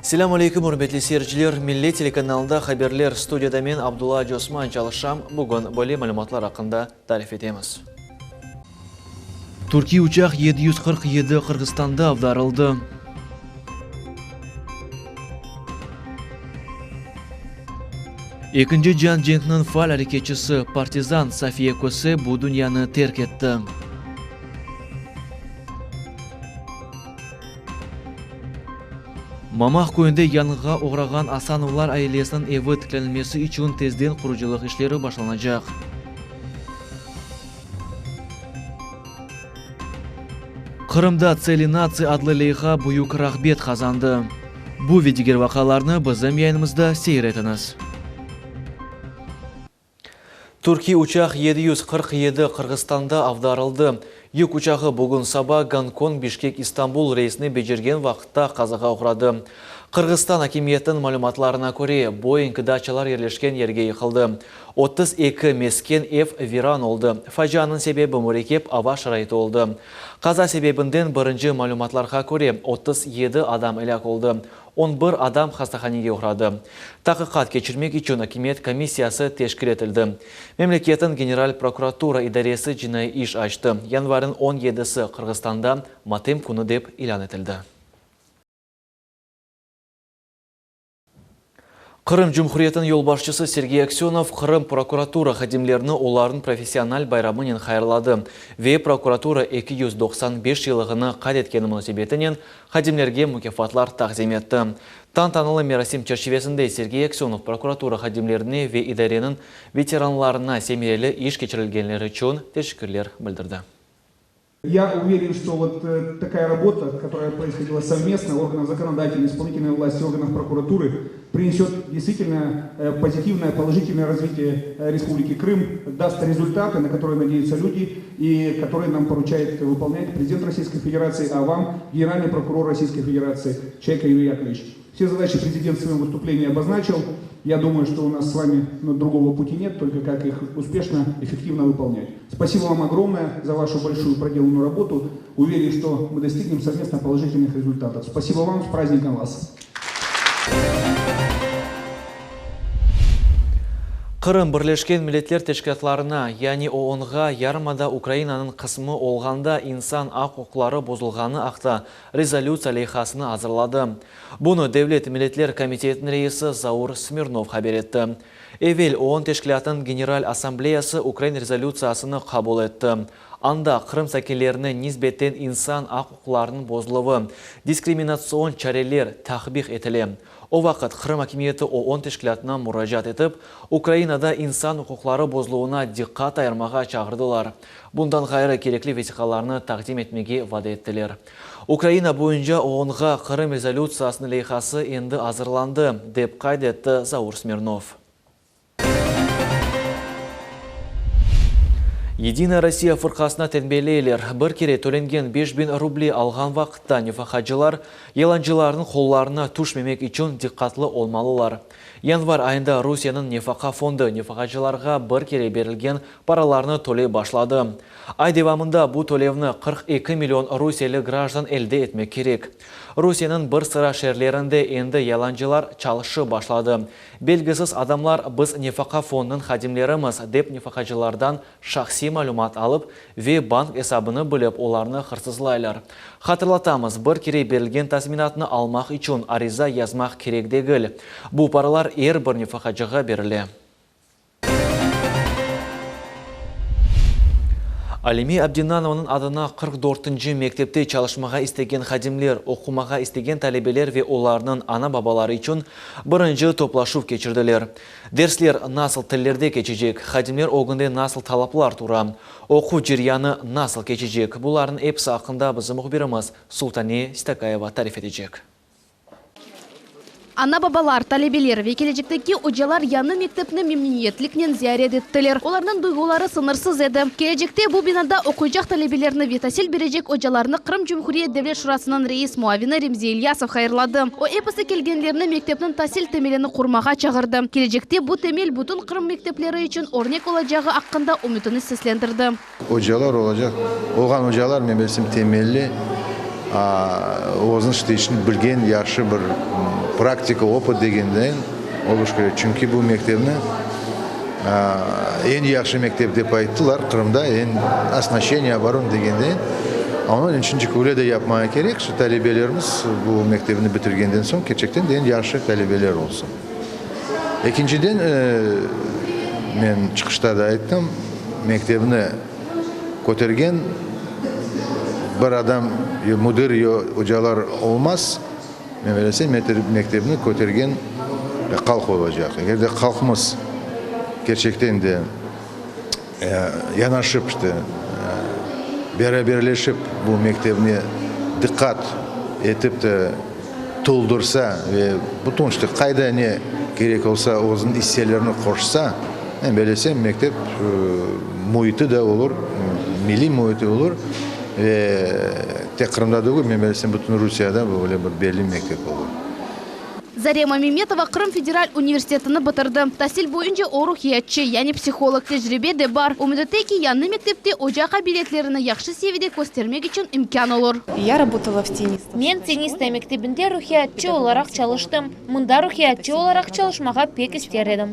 Selâm aleyküm, ürmetli seyirciler! Millet telekanalında haberler, studiyada men, Abdulla Acıosman, çalışam. Bugün böyle malümatlar aqqında tarif etemiz. Türkiy uçaq 747 Qırğızstanda avdarıldı. Ekinci cian cenkiniñ faal areketçisi, partizan Safiye Köse bu dünyanı terk etti. Mamaq köyünde yanğınğa oğrağan Asanovlar ailesiniñ evi tiklenilmesi içün tezden qurucılıq işleri başlanacaq. Qırımda Tseli natsiy adlı leyha büyük rağbet qazandı. Bu ve diger vaqialarnı bizim yayınımızda seyir etiñiz. Türkiy uçaq 747 Qırğızstanda avdarıldı. Yük uçağı bugün saba Gonkong-Bişkek-İstanbul reysini becergen vaqıtta qazağa oğradı. Qırğızstan akimiyetiniñ malümatlarına köre, Boeing daçalar yerleşken yerge yıqıldı. 32 mesken ev viran oldı. Facianıñ sebebi mürekkep ava şaraiti oldı. Qaza sebebinden birinci malümatlarğa köre, 37 adam elâk oldı. 11 adam hastahanege oğradı. Taqiqat keçirmek içün akimiyet komissiyası teşkil etildi. Memleketniñ General prokuratura idaresi cinaiy iş açtı. Yanvarniñ on yedisi Qırğızstanda matem künü dep ilân etildi. Qırım Cumhuriyetiniñ yolbaşçısı Sergey Aksönov Qırım prokuratura hadimlerini olarnıñ professional bayramınen hayırladı ve prokuratura 295 yıllığını qayd etkeni munasebetinen Hadimlerge mukâfatlar taqdim etti. Tantanalı merasim çerçivesinde Sergey Aksönov prokuratura hadimlerine ve idareniñ veteranlarına semereli iş keçirilgenleri içün teşekkürler bildirdi. Ya uveren, çto vot takaya rabota, kotoraya proishodila sovmestno organov zakonodatelnoy, ispolinitelnoy vlasti, organov prokuraturı, prineset deystvitelno pozitivnoye, polojitelnoye razvitiye Respubliki Krım, dast rezultatı, na kotorıye nadeyutsya lüdi i kotorıye nam poruçayet vıpolnyat Prezident Rossiyskoy Federatsii, a vam, Generalnıy prokuror Rossiyskoy Federatsii Çayka Yuriy Yakoviç. Vse zadaçi prezident v svoyem vıstuplenii oboznaçil. Ya dumayu, çto u nas s vami, nu, drugogo puti net, tolko kak ih uspešno, efektivno vıpolnyat. Spasibo vam ogromnoye za vašu bolşuyu prodelannuyu rabotu. Uveren, çto mı dostignem sovmestno polojitelnyh rezultatov. Spasibo vam, s praznikom vas! Qırım Birleşken Milletler Teşkilâtlarına, yani OONğa yarımada Ukrainanıñ qısmı olğanda insan aq-uquqları bozulğanı aqta rezolütsiya leyhasını azırladı. Bunı Devlet milletler komitetiniñ reisi Zaur Smirnov haber etti. Evel OON teşkilâtınıñ General Assambleyası ukrain rezolütsiyasını qabul etti. Anda Qırım sakinlerine nisbeten insan aq-uquqlarınıñ bozuluvı, diskriminatsion çareler takbih etile. O vaqıt Qırım akimiyeti OON teşkilâtına muracaat etip, Ukrainada insan uquqları bozuluvına diqqat ayırmağa çağırdılar. Bundan ğayrı kerekli vesiqalarnı taqdim etmege vade ettiler. Ukraina boyunca OONğa Qırım rezolütsiyasınıñ leyhası endi azırlandı, dep qayd etti Zaur Smirnov. Yedinaya Rossiya fırqasına tenbiyeleyler, bir kere tölengen 5000 ruble alğan vaqıtta nefaqacılar yalancılarnıñ qollarına tüşmemek içün diqqatlı olmalılar. Yanvar ayında Rusiyeniñ Nefaqa fondu nefaqacılarğa bir kere berilgen paralarnı töley başladı. Ay devamında bu tölevni 42 million rusiyeli grajdan elde etmek kerek. Rusiyeniñ bir sıra şeerlerinde endi yalancılar çalışıp başladı. Belgisiz adamlar biz Nefaqa fondunıñ hadimlerimiz, dep nefaqacılardan şahsiy malümat alıp ve bank esabını bilip olarnı hırsızlaylar. Hatırlatamız, bir kere berilgen tazminatnı almaq içün ariza yazmaq kerek degil. Bu paralar er bir nefaqacığa berile. Alime Abdinanovanıñ adına 44-nci mektepte çalışmağa istegen hadimler, oqumağa istegen talebeler ve olarnıñ ana-babaları içün birinci toplaşuv keçirdiler. Dersler nasıl tillerde keçecek, hadimler ögünde nasıl talaplar tura, oquv ceryanı nasıl keçecek, bularnıñ episi aqqında bizim mühbirimiz Sultane Stakayeva tarif etecek. Ana-babalar, talebeler ve kelecekteki ocalar yañı mektepni memnüniyetliknen ziyaret ettiler. Olarnıñ duyğuları sıñırsız edi. Kelecekte bu binada oquycaq talebelerni ve tasil berecek ocalarnı Qırım Cumhuriyet Devlet Şurasınıñ reis muavini Remzi İlyasov hayırladı. O, episi kelgenlerni mektepniñ tasil temelini qurmağa çağırdı. Kelecekte bu temel bütün Qırım mektepleri içün örnek olacağı aqqında ümütini seslendirdi. Ocalar olacaq, olğan ocalar, men bilsem, temelli, özüniñ işte işini bilgen yahşı bir. Praktika, opıt degenden oluş kerek. Çünki bu mektepni eñ yahşı mektep dep ayttılar Qırımda, eñ osnaşçeniye, oboron degenden. Onıñ içün öyle de yapmağa kerek, şu talebelerimiz bu mektepni bitirgenden soñ kerçekten de eñ yahşı talebeler olsun. Ekinciden, men çıqışta da ayttım, mektepni kötergen bir adam, ya müdir, ya ocalar olmaz. Men bilesem, mektepni kötergen halq olacaq. Eger de halqımız kerçekten de yanaşıp, işte, beraberleşip bu mektepni diqqat etip de toldursa ve bütün, işte, qayda ne kerek olsa, özüniñ isselerini qoşsa, men bilesem, mektep müiti de olur, milliy müiti olur ve tek Qırımda degil, men bilesem, bütün Rusiyada böyle bir belli mektep olur. Zarema Memetova Qırım federal universitetini bitirdi. Tasil boyunca o ruhiyatçı, yani psiholog. Tecribe de bar. Ümüt ete ki, yañı mektepte oca qabiliyetlerini yahşı seviyede köstermek içün imkân olur. Men Tenistaya mektebinde ruhiyatçı olaraq çalıştım. Mında ruhiyatçı olaraq çalışmağa pek ister edim.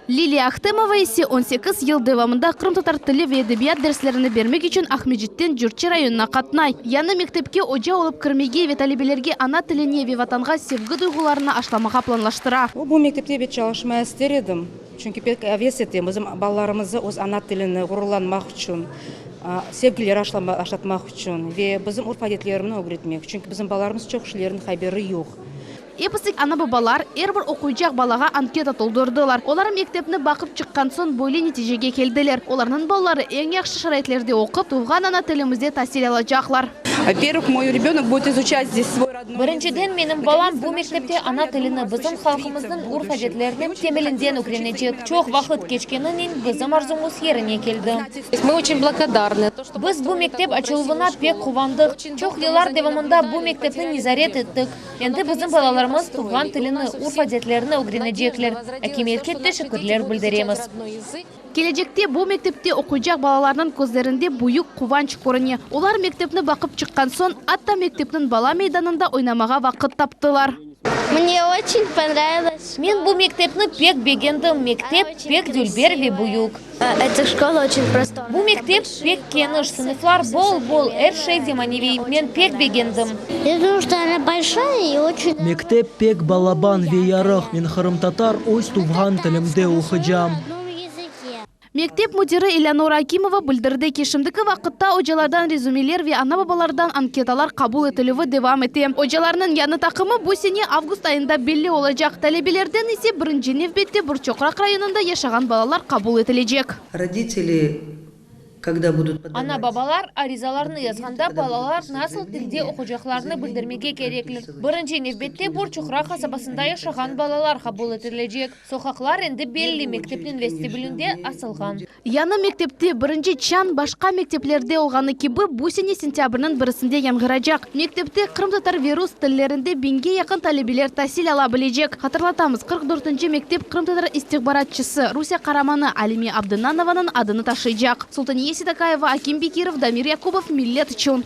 Liliya Ahtemova ise 18 yıl devamında qırımtatar tili ve edebiyat derslerini bermek içün Aqmescitten Cürçi rayonına qatnay. Yañı mektepke oca olıp kirmege ve talebelerge ana tiline ve Vatanğa sevgi duyğularını aşlamağa planlaştıra. Bu mektepte ebet çalışmaya ister edim, çünki pek aves etem bizim balalarımızı öz ana tilini ğururlanmaq içün, sevgiler aşlatmaq içün ve bizim urf-adetlerimni ögretmek, çünki bizim balalarımız çoq şeylerniñ haberi yoq. Episi ana-babalar er bir oquycaq balağa anketa toldurdılar. Olar mektepni baqıp çıqqan soñ böyle neticege keldiler, olarnıñ balaları eñ yahşı şaraitlerde oqup, tuvğan ana tilimizde tasil alacaqlar. Birinciden, menim balam bu mektepte ana tilini, bizim halqımıznıñ urf-adetlerini temelinden ögrenecek. Çoq vaqıt keçkeninen bizim arzumız yerine keldi. Biz bu mektep açıluvına pek quvandıq. Çoq yıllar devamında bu mektepni nezaret ettik. Endi bizim balalarımız tuvğan tilini, urf-adetlerini ögrenecekler. Akimiyetke teşekkürler bildiremiz. Kelecekte bu mektepte oquycaq balalarnıñ közlerinde büyük quvanç körüne. Olar mektepni baqıp çıqqan soñ, atta mektepniñ bala meydanında oynamağa vaqıt taptılar. Mne oçen ponravilos. Men bu mektepni pek begendim. Mektep pek dülber ve büyük. Eta şkola oçen prostornaya. Bu mektep pek keniş, sınıflar bol-bol, er şey zemaneviy. Men pek begendim. Ya dumаю, что ona bolşaya i oçen. Mektep pek balaban ve yarıq. Men qırımtatar öz tuvğan tilimde oqucam. Mektep müdiri Eleonora Akimova bildirdi ki, şimdiki vaqıtta ocalardan rezümeler ve ana-babalardan anketalar qabul etilüvi devam ete. Ocalarnıñ yañı taqımı bu sene avgust ayında belli olacaq. Talebelerden ise birinci nevbette Burçoqraq rayonında yaşağan balalar qabul etilecek. Roditeli, kogda budut podavat. Ana-babalar arizalarnı yazğanda balalar nasıl tilde oqucaqlarını bildirmege kerekler. Birinci nevbette Burçoqraq qasabasında yaşağan balalar qabul etilecek. Soqaqlar endi belli, mektepniñ vestibülinde asılğan. Yañı mektepte birinci çañ başqa mekteplerde olğanı kibi bu sene sentâbrniñ birisinde yañğıracaq. Mektepte qırımtatar ve rus tillerinde biñge yaqın talebeler tasil ala bilecek. Hatırlatamız, 44-nci mektep qırımtatar istihbaratçısı, Rusiye qaramanı Alime Abdınanovanıñ adını taşıycaq. Sultaniye Seytakayeva, Akim Bekirov, Damir Yakubov, Millet içün.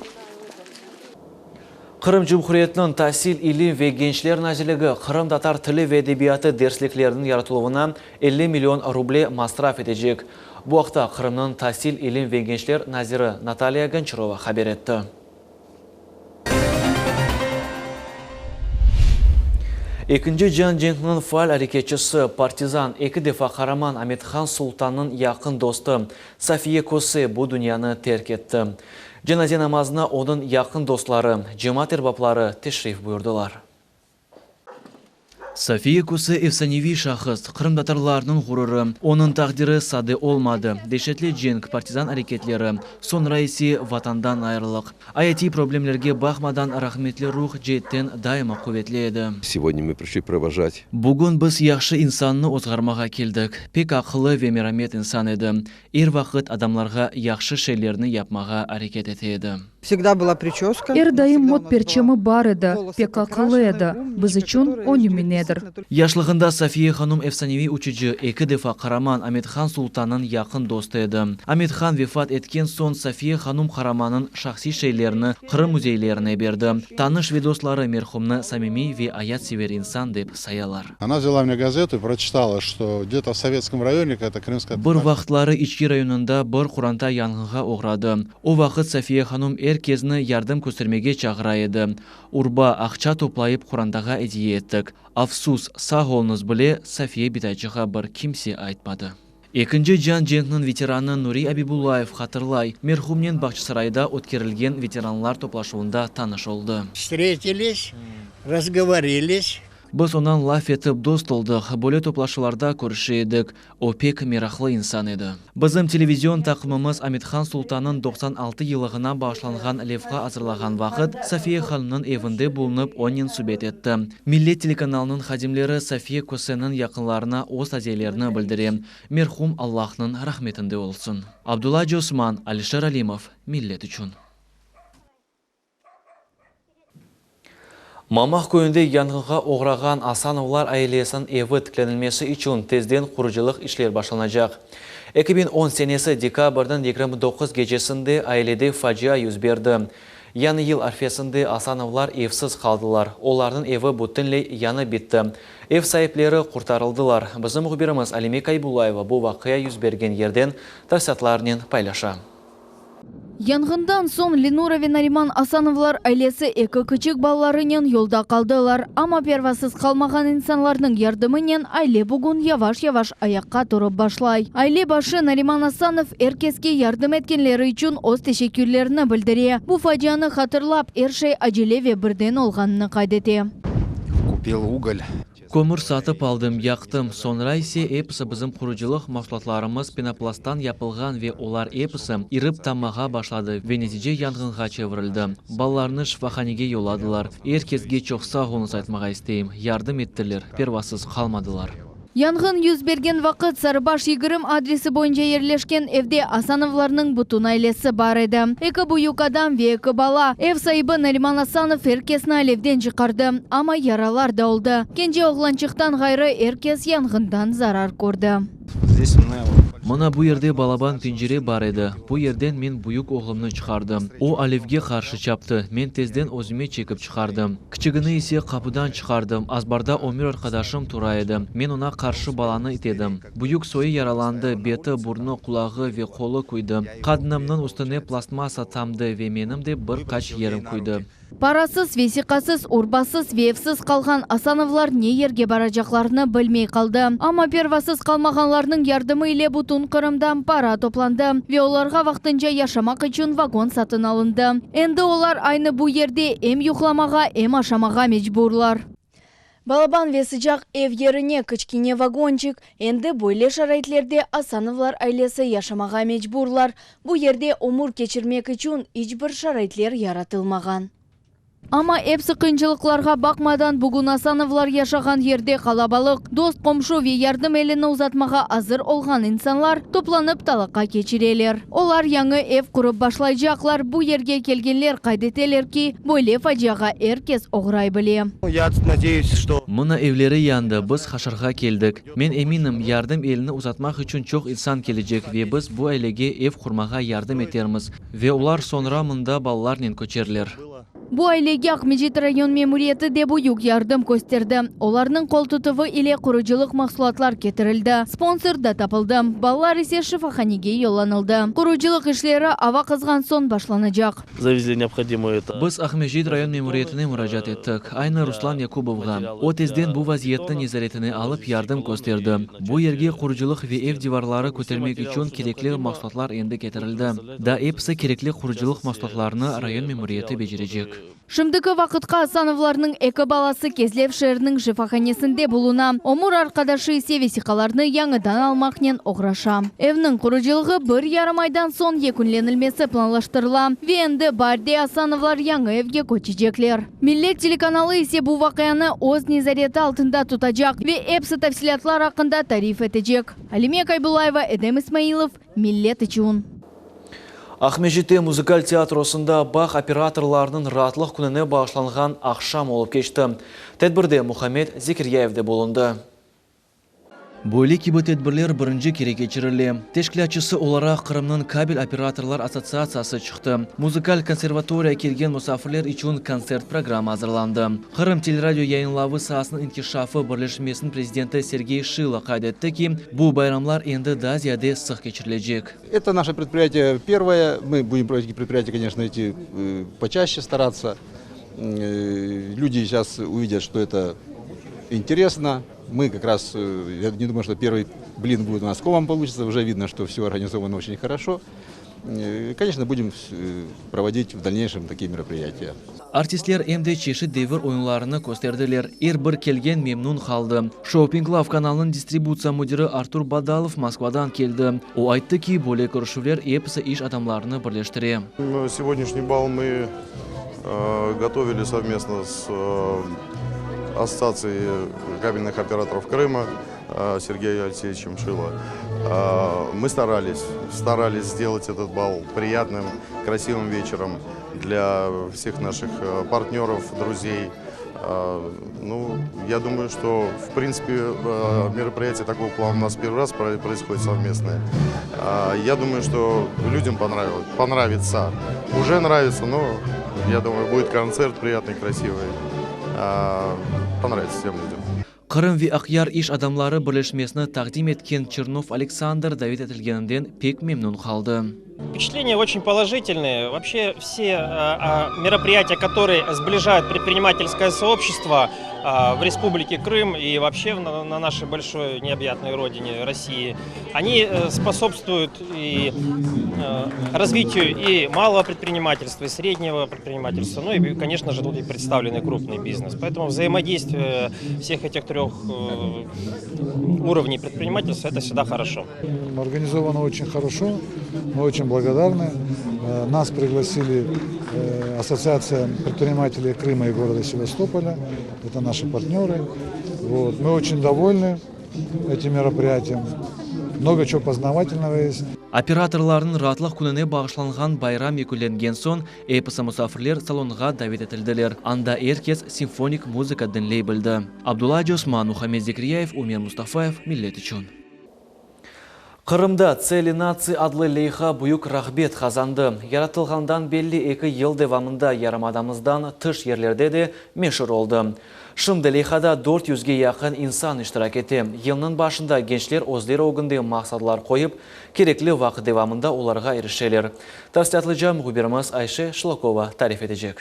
Qırım Cumhuriyetiniñ Tasil, ilim ve gençler nazirligi qırımtatar tili ve edebiyatı derslikleriniñ yaratıluvına 50 million ruble masraf etecek. Bu aqta Qırımnıñ tasil, ilim ve gençler naziri Natalya Gonçarova haber etti. Ekinci cian cenkiniñ faal areketçisi, partizan, eki defa qaraman Amet-Han Sultannıñ yaqın dostu Safiye Köse bu dünyanı terk etti. Cenaze namazına onıñ yaqın dostları, cemaat erbapları teşrif buyurdılar. Safiye Köse efsaneviy şahıs, qırımtatarlarnıñ ğururı. Onıñ taqdiri sade olmadı, deşetli cenk, partizan areketleri, soñra ise Vatandan ayırılıq. Ayatiy problemlerge baqmadan, rahmetli ruh ceetten daima quvetli edi. Segodnâ mı prişli provojat. Bugün biz yahşı insannı ozğarmağa keldik. Pek aqıllı ve meramet insan edi. Er vaqıt adamlarğa yahşı şeylerni yapmağa areket ete edi. Vsegda byla priçöska. Er daim mot perçemi bar edi, pek aqıllı edi, biz içün o nümünedir. Yaşlığında Safiye hanum efsaneviy uçucı, eki defa qaraman Amet-Han Sultannıñ yaqın dostu edi. Amet-Han vefat etken soñ Safiye hanum qaramannıñ şahsiy şeylerini Qırım müzeylerine berdi. Tanış ve dostları merhumnı samimiy ve ayatsever insan dep sayalar. Ona vzâla u menya gazetu i proçitala, çto gde-to v Sovetskom rayone kakaya-to krımskaya Bir vaqıtları İçki rayonında bir qoranta yanğınğa oğradı. O vaqıt Safiye hanum er kezni yardım köstermege çağıra edi. Urba, aqça toplayıp qorantağa ediye ettik. Afsus, sağ oluñız bile Safiye bitayçığa bir kimse aytmadı. Ekinci cian cenkniñ veteranı Nuriy Abibullayev hatırlay, merhumnen Bağçasarayda ötkerilgen veteranlar toplaşuvında tanış oldı. Vstretilis, razgovorilis. Biz onan laf etip dost oldıq, böyle toplaşuvlarda körüşe edik. O pek meraqlı insan edi. Bizim televizion taqımımız Amethan Sultannıñ 96 yıllığına bağışlanğan levha azırlağan vaqıt, Safiye hanımnıñ evinde bulunıp onen subet etti. Millet telekanalınıñ hadimleri Safiye Köseniñ yaqınlarına öz taziyelerini bildire. Merhum Allahnıñ rahmetinde olsun. Abdulla Acıosman, Alişer Alimov, Millet içün. Mamaq köyünde yanğınğa oğrağan Asanovlar ailesiniñ evi tiklenilmesi içün tezden qurucılıq işler başlanacaq. 2010 senesi dekabrniñ 29 gecesinde ailede facia yüz berdi. Yañı yıl arfesinde Asanovlar evsiz qaldılar, olarnıñ evi bütünley yanıp bitti. Ev saipleri qurtarıldılar. Bizim mühbirimiz Alime Kaybullayeva bu vaqia yüz bergen yerden tafsilâtlarnen paylaşa. Yanğından soñ Lenura ve Nariman Asanovlar ailesi eki kiçik balalarınen yolda qaldılar. Amma pervasız qalmağan insanlarnıñ yardımınen aile bugün yavaş-yavaş ayaqqa turıp başlay. Aile başı Nariman Asanov er keske yardım etkenleri içün öz teşekkürlerini bildire. Bu facianı hatırlap, er şey acele ve birden olğanını qayd ete. Kupil ugol. Kömür satıp aldım, yaqtım, soñra ise episi bizim qurucılıq mahsulatlarımız penoplasttan yapılğan ve olar episi irip tammağa başladı ve netice yanğınğa çevirildi. Balalarnı şifahanege yolladılar. Er kesge çoq sağ oluñız aytmağa isteyim, yardım ettiler, pervasız qalmadılar. Yanğın yüz bergen vaqıt Sarıbaş 20 adresi boyunca yerleşken evde Asanovlarnıñ bütün ailesi bar edi. Eki büyük adam ve eki bala. Ev saibi Nariman Asanov er kesni alevden çıqardı, amma yaralar da oldı. Kence oğlançıqtan ğayrı er kes yanğından zarar kördi. Mına bu yerde balaban pencere bar edi. Bu yerden men büyük oğlumnı çıqardım. O, alevge qarşı çaptı, men tezden özüme çekip çıqardım. Kiçigini ise qapudan çıqardım, azbarda ömür arqadaşım tura edi, men oña qarşı balanı itedim. Büyük soyu yaralandı, beti, burnu, qulağı ve qolu küydi. Qadınımnıñ üstüne plastmassa tamdı ve menim de bir qaç yerim küydi. Parasız, vesiqasız, urbasız ve evsiz qalğan Asanovlar ne yerge baracaqlarını bilmey qaldı. Amma pervasız qalmağanlarnıñ yardımı ile bütün Qırımdan para toplandı ve olarğa vaqtınca yaşamaq içün vagon satın alındı. Endi olar aynı bu yerde em yuqlamağa, em aşamağa mecburlar. Balaban ve sıcaq ev yerine kiçkene vagonçik. Endi böyle şaraitlerde Asanovlar ailesi yaşamağa mecburlar. Bu yerde ömür keçirmek içün iç bir şaraitler yaratılmağan. Amma epsi qıyınçılıqlarğa baqmadan, bugün Asanovlar yaşağan yerde qalabalıq, dost, qomşu ve yardım elini uzatmağa azır olğan insanlar toplanıp talaqa keçireler. Olar yañı ev qurıp başlaycaqlar. Bu yerge kelgenler qayd eteler ki, böyle faciağa er kes oğray bile. Ya nadeyus, çto. Mına evleri yandı, biz haşarğa keldik. Men eminim, yardım elini uzatmaq içün çoq insan kelecek ve biz bu ailege ev qurmağa yardım etermiz. Ve olar soñra mında balalarnen köçerler. Bu ailege Aqmescit rayon memuriyeti de büyük yardım kösterdi. Olarnıñ qoltutuvı ile qurucılıq mahsulatlar ketirildi, sponsor da tapıldı, balalar ise şifahanege yollanıldı. Qurucılıq işleri ava qızğan soñ başlanacaq. Zavezli neobhodimıy это. Biz Aqmescit rayon memuriyetine muracaat ettik, aynı Ruslan Yakubovğa. O tezden bu vaziyetni nezaretine alıp yardım kösterdi. Bu yerge qurucılıq ve ev divarları kötermek içün kerekli mahsulatlar endi ketirildi. Daa episi kerekli qurucılıq mahsulatlarını rayon memuriyeti becerecek. Şimdiki vaqıtqa Asanovlarnıñ eki balası Kezlev şeeriniñ şifahanesinde buluna, ömür arqadaşı ise vesiqalarnı yañıdan almaqnen oğraşa. Evniñ qurucılığı bir yarım aydan soñ yekünlenilmesi planlaştırıla ve endi baarde Asanovlar yañı evge köçecekler. Millet telekanalı ise bu vaqianı öz nezareti altında tutacaq ve epsi tafsilâtlar aqqında tarif etecek. Alime Kaybullayeva, Edem İsmailov, Millet içün. Aqmescitte muzıkal teatrosında bağ operatorlarınıñ raatlıq kününe bağışlanğan aqşam olıp keçti. Tedbirde Muhammed Zekiryayev de bulundı. Böyle kibi tedbirler birinci kere keçirile. Teşkilâtçısı olaraq Qırımnıñ kabel operatorlar assotsiatsiyası çıqtı. Muzıkal konservatoriya kelgen musafirler içün kontsert programma azırlandı. Qırım teleradio yayınlavı saasınıñ inkişafı birleşmesiniñ prezidenti Sergey Şilo qayd etti ki, bu bayramlar endi daa ziyade sıq keçirilecek. Это наше предприятие первое. Мы будем проводить предприятия, конечно, эти почаще стараться. Люди сейчас увидят, что это интересно. Мы как раз, я не думаю, что первый блин будет у нас комом получится. Уже видно, что все организовано очень хорошо. Конечно, будем проводить в дальнейшем такие мероприятия. Artistler em de çeşit devir oyunlarını kösterdiler. Er bir kelgen memnün qaldı. Shopping Love kanalınıñ distributsiya müdiri Artur Badalov Moskvadan keldi. O ayttı ki, böyle körüşüvler episi iş adamlarını birleştire. Сегодняшний бал мы готовили совместно с Ассоциацией кабельных операторов Крыма Сергеем Алексеевичем Шило. Мы старались, старались сделать этот бал приятным, красивым вечером для всех наших партнеров, друзей. Ну, я думаю, что, в принципе, мероприятие такого плана у нас первый раз происходит совместное. Я думаю, что людям понравилось, понравится. Уже нравится, но я думаю, будет концерт приятный, красивый. Понравится всем людям. Qırım ve Aqyar iş adamları birleşmesini taqdim etken Çernov Aleksandr davet etilgeninden pek memnün qaldı. Впечатления очень положительные. Вообще все мероприятия, которые сближают предпринимательское сообщество в Республике Крым и вообще на нашей большой необъятной родине России, они способствуют и развитию и малого предпринимательства, и среднего предпринимательства, ну и, конечно же, тут и представленный крупный бизнес. Поэтому взаимодействие всех этих трех уровней предпринимательства – это всегда хорошо. Организовано очень хорошо, мы очень благодарны. Нас пригласили Ассоциация предпринимателей Крыма и города Севастополя. Это наши партнеры. Вот. Мы очень довольны этим мероприятием. Много чего познавательного есть. Operatorlarnıñ raatlıq kününe bağışlanğan bayram yekünlengen soñ, episi musafirler salonğa davet etildiler. Anda er kes simfonik muzıka diñley bildi. Abdulla Acıosman, Muhammed Zekriyayev, Umer Mustafayev, Millet içün. Qırımda Tseli natsiyi adlı leyha büyük rağbet qazandı. Yaratılğandan belli eki yıl devamında yarımadamızdan tış yerlerde de meşur oldı. Şimdi leyhada 400ge yaqın insan iştirak ete. Yılnıñ başında gençler özleri ögünde maqsadlar qoyıp, kerekli vaqıt devamında olarğa irişeler. Tafsilâtlıca mühbirimiz Ayşe Şlakova tarif etecek.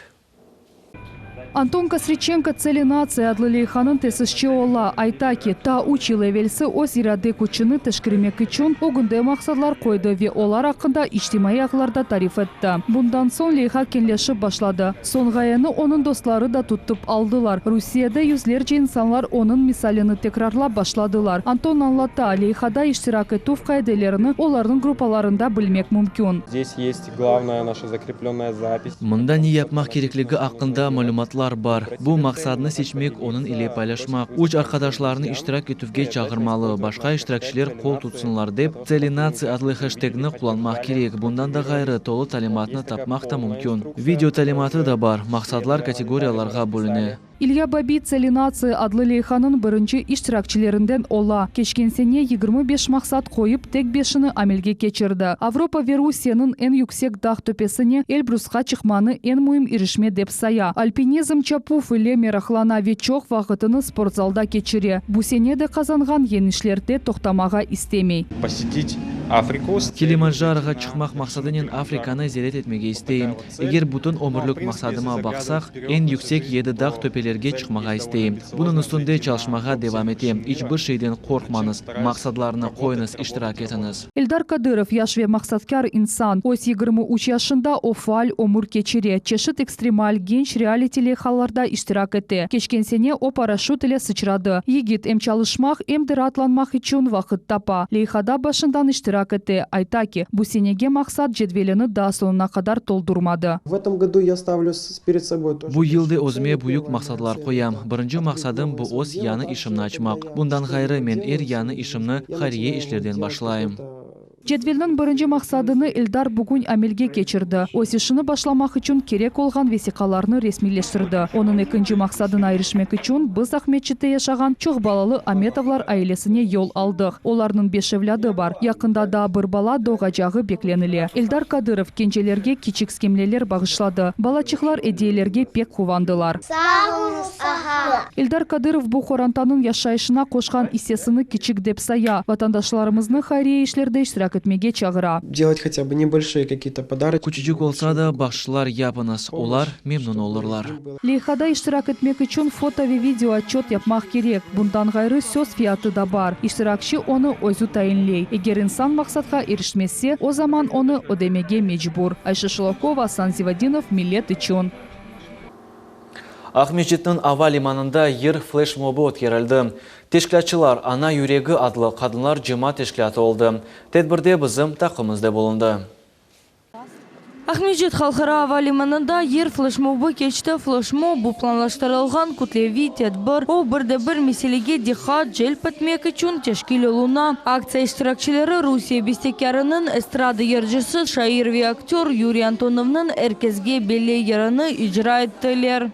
Anton Kosriçenko Tseli natsiyi adlı leyhanıñ tesisçi ola. Ayta ki, ta üç yıl evelsi öz irade küçüni teşkermek içün ögünde maqsadlar qoydı ve olar aqqında içtimaiy ağlarda tarif etti. Bundan soñ leyha keñleşip başladı. Soñ ğayeni onıñ dostları da tutıp aldılar. Rusiyede yüzlerce insanlar onıñ misalini tekrarlap başladılar. Anton añlata, leyhada iştirak etüv qaidelerini olarnıñ gruppalarında bilmek mümkün. Здесь есть главная наша закрепленная запись. Mında ne yapmaq kerekligi aqqında malümatlar bar. Bu maqsadnı seçmek, onıñ ile paylaşmaq, üç arqadaşlarnı iştirak etüvge çağırmalı, başqa iştirakçiler qol tutsınlar dep, Tseli natsiyi adlı heştegni qullanmaq kerek. Bundan da ğayrı, tolu talimatnı tapmaq da mümkün. Video talimatı da bar. Maqsadlar kategoriyalarğa bölüne. İlya Babiy Tseli natsiyi adlı leyhanıñ birinci iştirakçilerinden ola. Keçken sene 25 maqsad qoyıp, tek beşini amelge keçirdi. Avropa ve Rusiyeniñ eñ yüksek dağ töpesine Elbrusqa çıqmanı eñ müim irişme dep saya. Alpinizm çapuv ile meraqlana ve çoq vaqıtını sportzalda keçire. Bu sene de qazanğan yeñişlerde toqtamağa istemey. Посетить Африку. Kilimancaroğa çıqmaq maqsadınen Afrikanı ziyaret etmege isteyim. Eger bütün ömürlik maqsadıma baqsaq, eñ yüksek yedi dağ töpelerge çıqmağa isteyim. Bunıñ üstünde çalışmağa devam etem. İç bir şeyden qorqmañız, maqsadlarnı qoyuñız, iştirak etiñiz. Eldar Kadırov yaş ve maqsadkâr insan. Öz 23 yaşında o faal ömür keçire, çeşit ekstremal genç realiti leyhalarda iştirak ete. Keçken sene o paraşüt ile sıçradı. Yigit em çalışmaq, em de raatlanmaq içün vaqıt tapa. Leyhada başından iştirak ete. Ayta ki, bu senege maqsat cedvelini daa soñuna qadar toldurmadı. В этом году я ставлю перед собой тоже Bu yıl da özüme büyük maqsadlar qoyam. Birinci maqsadım bu öz yañı işimni açmaq. Bundan ğayrı, men er yañı işimni hayriye işlerden başlayım. Cedvelniñ birinci maqsadını Eldar bugün amelge keçirdi, öz işini başlamaq içün kerek olğan vesiqalarnı resmiyleştirdi. Onıñ ekinci maqsadına irişmek içün biz Aqmescitte yaşağan çoqbalalı Ametovlar ailesine yol aldıq. Olarnıñ beş evlâdı bar, yaqında daa bir bala doğacağı beklenile. Eldar Kadırov kencelerge kiçik skemleler bağışladı. Balaçıqlar ediyelerge pek quvandılar. Sağ oluñız, ağa! Eldar Kadırov bu qorantanıñ yaşayışına qoşqan issesini kiçik dep saya, vatandaşlarımıznı hayriye işlerde iştirak etmege çağıra. Delat hotâ bı nebolşıye kakiye-to podarki. Küçücik olsa da, bahşışlar yapıñız, olar memnün olurlar. Leyhada iştirak etmek içün foto ve video otçöt yapmaq kerek. Bundan ğayrı, söz fiyatı da bar, iştirakçi onı özü tayinley. Eger insan maqsatqa irişmese, o zaman onı ödemege mecbur. Ayşe Şulakova, Asan Zivadinov, Millet içün. Aqmescitniñ ava limanında yır fleşmobı ötkerildi. Teşkilâtçılar Ana yüregi adlı qadınlar cemaat teşkilâtı oldı. Tedbirde bizim taqımız da bulundı. Aqmescit halqara ava limanında yır fleşmobı keçti. Fleşmob, bu planlaştırılğan kütleviy tedbir. O, bir de bir meselege diqqat celp etmek içün teşkil oluna. Aktsiya iştirakçileri Rusiye bestekârınıñ, estrada yırcısı, şair ve aktör Yuriy Antonovnıñ er kesge belli yırını icra ettiler.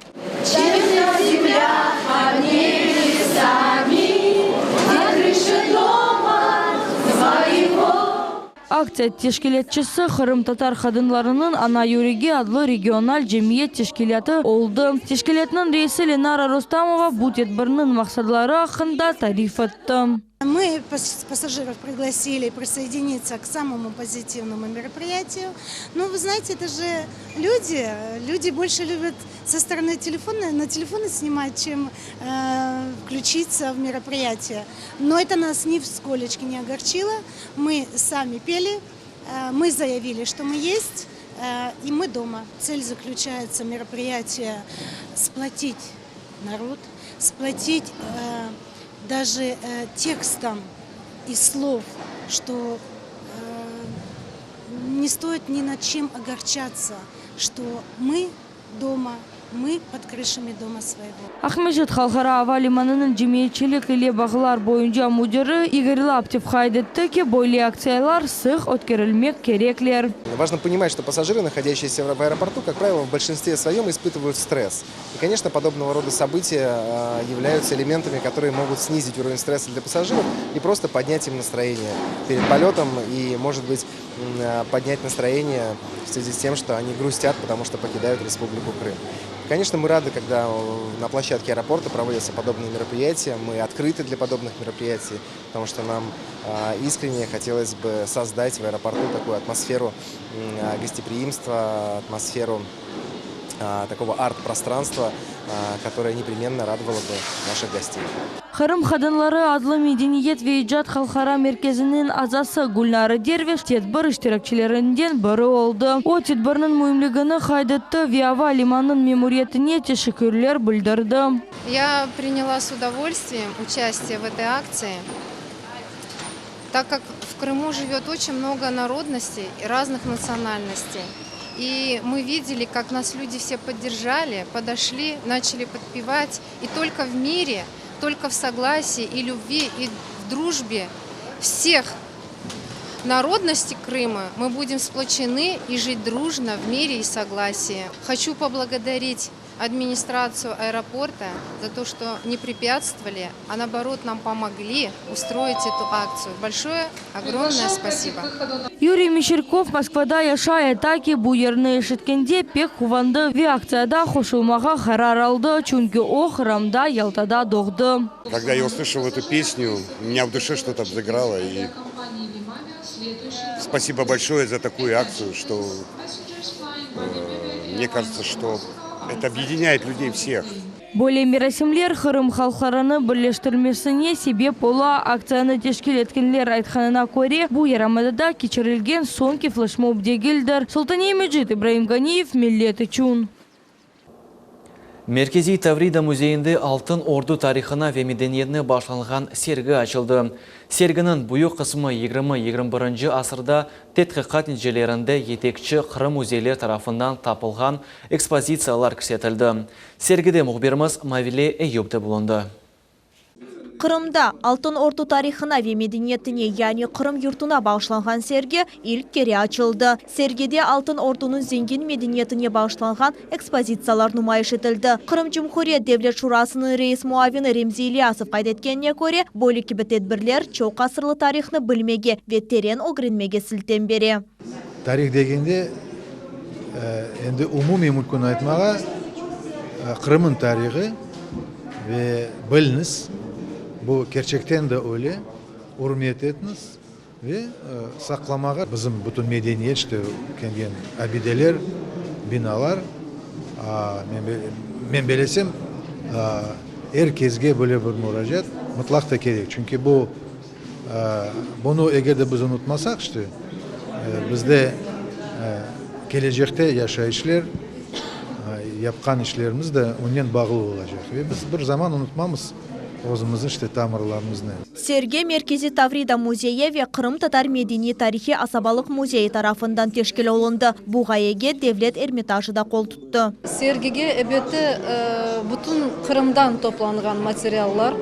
Aktsiya teşkilâtçısı Qırımtatar qadınlarınıñ Ana yüregi adlı regional cemiyet teşkilâtı oldı. Teşkilâtnıñ reisi Lenara Rustamova bu tedbirniñ maqsadları aqqında tarif etti. Мы пассажиров пригласили присоединиться к самому позитивному мероприятию. Но вы знаете, это же люди. Люди больше любят со стороны телефона, на телефоны снимать, чем э, включиться в мероприятие. Но это нас нисколечки не огорчило. Мы сами пели, э, мы заявили, что мы есть, э, и мы дома. Цель заключается мероприятия сплотить народ, сплотить э, даже текстом и слов, что не стоит ни над чем огорчаться, что мы дома, мы под крышами дома своего. Aqmescit halqara ava limanınıñ cemiyetçilik ile bağlar boyunca müdiri İgor Laptev qayd etti ki, böyle aktsiyalar sıq ötkerilmek kerekler. Важно понимать, что пассажиры, находящиеся в аэропорту, как правило, в большинстве своем испытывают стресс. И, конечно, подобного рода события являются элементами, которые могут снизить уровень стресса для пассажиров и просто поднять им настроение перед полетом и, может быть, поднять настроение в связи с тем, что они грустят, потому что покидают Республику Крым. Конечно, мы рады, когда на площадке аэропорта проводятся подобные мероприятия. Мы открыты для подобных мероприятий, потому что нам искренне хотелось бы создать в аэропорту такую атмосферу гостеприимства, атмосферу такого арт-пространства, которое непременно радовало бы наших гостей. Qırım qadınları adlı medeniyet ve icat halqara merkeziniñ azası Gülnara Derviş tedbir iştirakçilerinden biri oldı. O, tedbirniñ müimligini qayd etti ve ava limanınıñ memuriyetine teşekkürler bildirdi. Я приняла с удовольствием участие в этой акции, так как в Крыму живет очень много народностей и разных национальностей. И мы видели, как нас люди все поддержали, подошли, начали подпевать. И только в мире, только в согласии и любви, и в дружбе всех народностей Крыма мы будем сплочены и жить дружно в мире и согласии. Хочу поблагодарить администрацию аэропорта за то, что не препятствовали, а наоборот нам помогли устроить эту акцию. Большое, огромное спасибо. Yuriy Mişerkov Moskvada yaşay, ayta ki, bu yırnı eşitkende pek quvandı ve aktsiyağa qoşulmağa qarar aldı, çünki o Qırımda Yaltada doğdı. Когда я услышал эту песню, у меня в душе что-то взыграло. И спасибо большое за такую акцию, что э, мне кажется, что это объединяет людей всех. Böyle merasimler Qırım halqlarını birleştirmesine sebep ola. Aktsiyanı teşkil etkenler aytqanına köre, bu yarımadada keçirilgen soñki fleşmob degildir. Sultaniye Mecit, İbraim Ganiyev, Millet içün. Merkeziy Tavrida müzeyinde Altın Ordu tarihına ve medeniyetine bağışlanğan sergi açıldı. Serginiñ büyük qısmı yigirmi, 21-nci asırda tedqiqat neticelerinde yetekçi Qırım müzeyler tarafından tapılğan ekspozitsiyalar kirsetildi. Sergide mühbirimiz Mavile Eyüp de bulundı. Qırımda Altın Ordu tarihına ve medeniyetine, yani Qırım yurtuna bağışlanğan sergi ilk kere açıldı. Sergide Altın Ordunıñ zengin medeniyetine bağışlanğan ekspozitsiyalar numayış etildi. Qırım Cumhuriyet Devlet Şurasınıñ reis muavini Remzi İlyasov qayd etkenine köre, böyle kibi tedbirler çoq asırlı tarihnı bilmege ve teren ögrenmege siltem bere. Tarih degende, endi umumiy mümkün aytmağa, Qırım'ın tarihi ve biliniz, bu kerçekten de öyle, ürmet etiniz ve saqlamağa bizim bütün medeniyet, işte, kelgen abideler, binalar, men belesem, er kesge böyle bir muracaat mıtlaq da kerek, çünki bu Bunı eger de biz unutmasaq, işte, bizde kelecekte yaşayışler, yapqan işlerimiz de onen bağlı olacaq. Ve biz bir zaman unutmamız özümüzni, işte, tamırlarımıznı. Sergi Merkeziy Tavrida müzeyi ve Qırımtatar medeniy-tarihiy asabalıq müzeyi tarafından teşkil olundı. Bu ğayege Devlet Ermitajı da qol tuttı. Sergige, ebette, bütün Qırımdan toplanğan materiallar,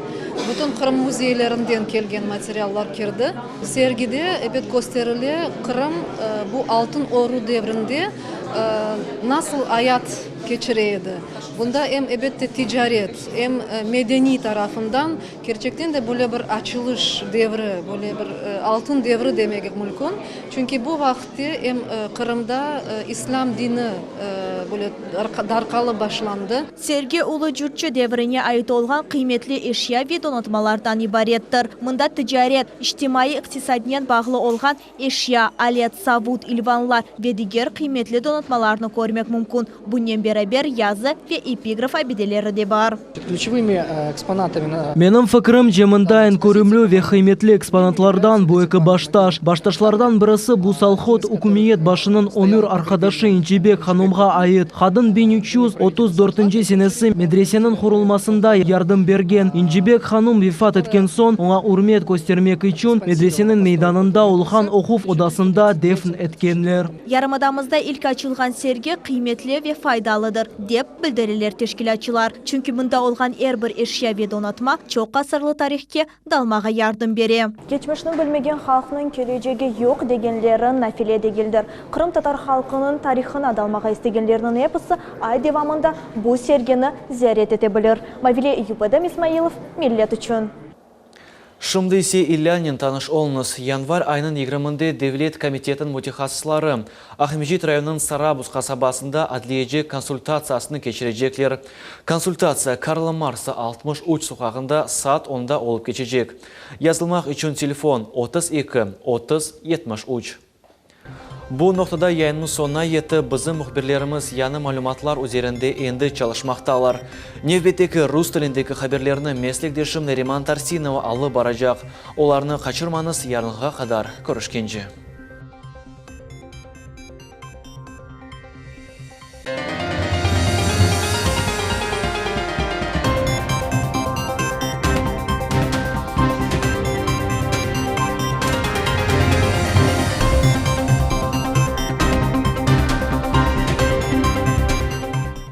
bütün Qırım müzeylerinden kelgen materiallar kirdi. Sergide, ebet, kösterile Qırım bu Altın Ordu devrinde nasıl ayat keçire edi. Bunda em, ebette, ticaret, em medeniy tarafından Kerçekten de böyle bir açılış devri, böyle bir altın devri demek mümkün. Çünki bu vaqıtte em Qırımda islâm dini böyle darqalıp başlandı. Sergi Ulu Curçı devrine ait olğan qıymetli eşya ve donatmalardan ibarettir. Mında ticaret, içtimaiy-iqtisadnen bağlı olğan Eşya, alet, savut, ilvanlar ve diger qıymetli donatmalarnı körmek mümkün. Bunen beraber yazı ve epigraf abideleri de bar. Menim fikrimce, mında eñ körümli ve qıymetli eksponatlardan bu eki baştaş. Baştaşlardan birisi bu Salhot ükümiyet başınıñ ömür arqadaşı İncibek hanumğa ait. Qadın 1334 senesi medreseniñ qurulmasında yardım bergen. İncibek hanum vefat etken soñ, oña ürmet köstermek içün medreseniñ meydanında olğan oquv odasında defn etkenler. Yarımadamızda ilk açılğan sergi qıymetli ve faydalıdır, dep bildireler teşkilâtçılar. Çünki mında olğan er bir eşya ve donatma çoq asırlı tarihke dalmağa yardım bere. Keçmişni bilmegen halqnıñ kelecegi yoq degenleri nafile degildir. Qırımtatar halqınıñ tarihına dalmağa istegenlerniñ episi ay devamında bu sergini ziyaret ete bilir. Mavile Eyup, Edem İsmailov, Millet içün. Şimdi ise ilânnen tanış oluñız. Yanvar ayınıñ yigirminde Devlet komitetiniñ mütehassısları Aqmescit rayonınıñ Sarabuz qasabasında adliyeci konsultatsiyasını keçirecekler. Konsultatsiya Karla Marksa 63 soqağında saat onda olıp keçecek. Yazılmaq içün telefon, 32 30 73. Bu noqtada yayınnıñ soñuna yetti. Bizim mühbirlerimiz yañı malümatlar üzerinde endi çalışmaqtalar. Nevbetteki rus tilindeki haberlerni meslekdeşim Neriman Tarsinova alıp baracaq. Olarnı qaçırmañız, yarınğa qadar körüşkence.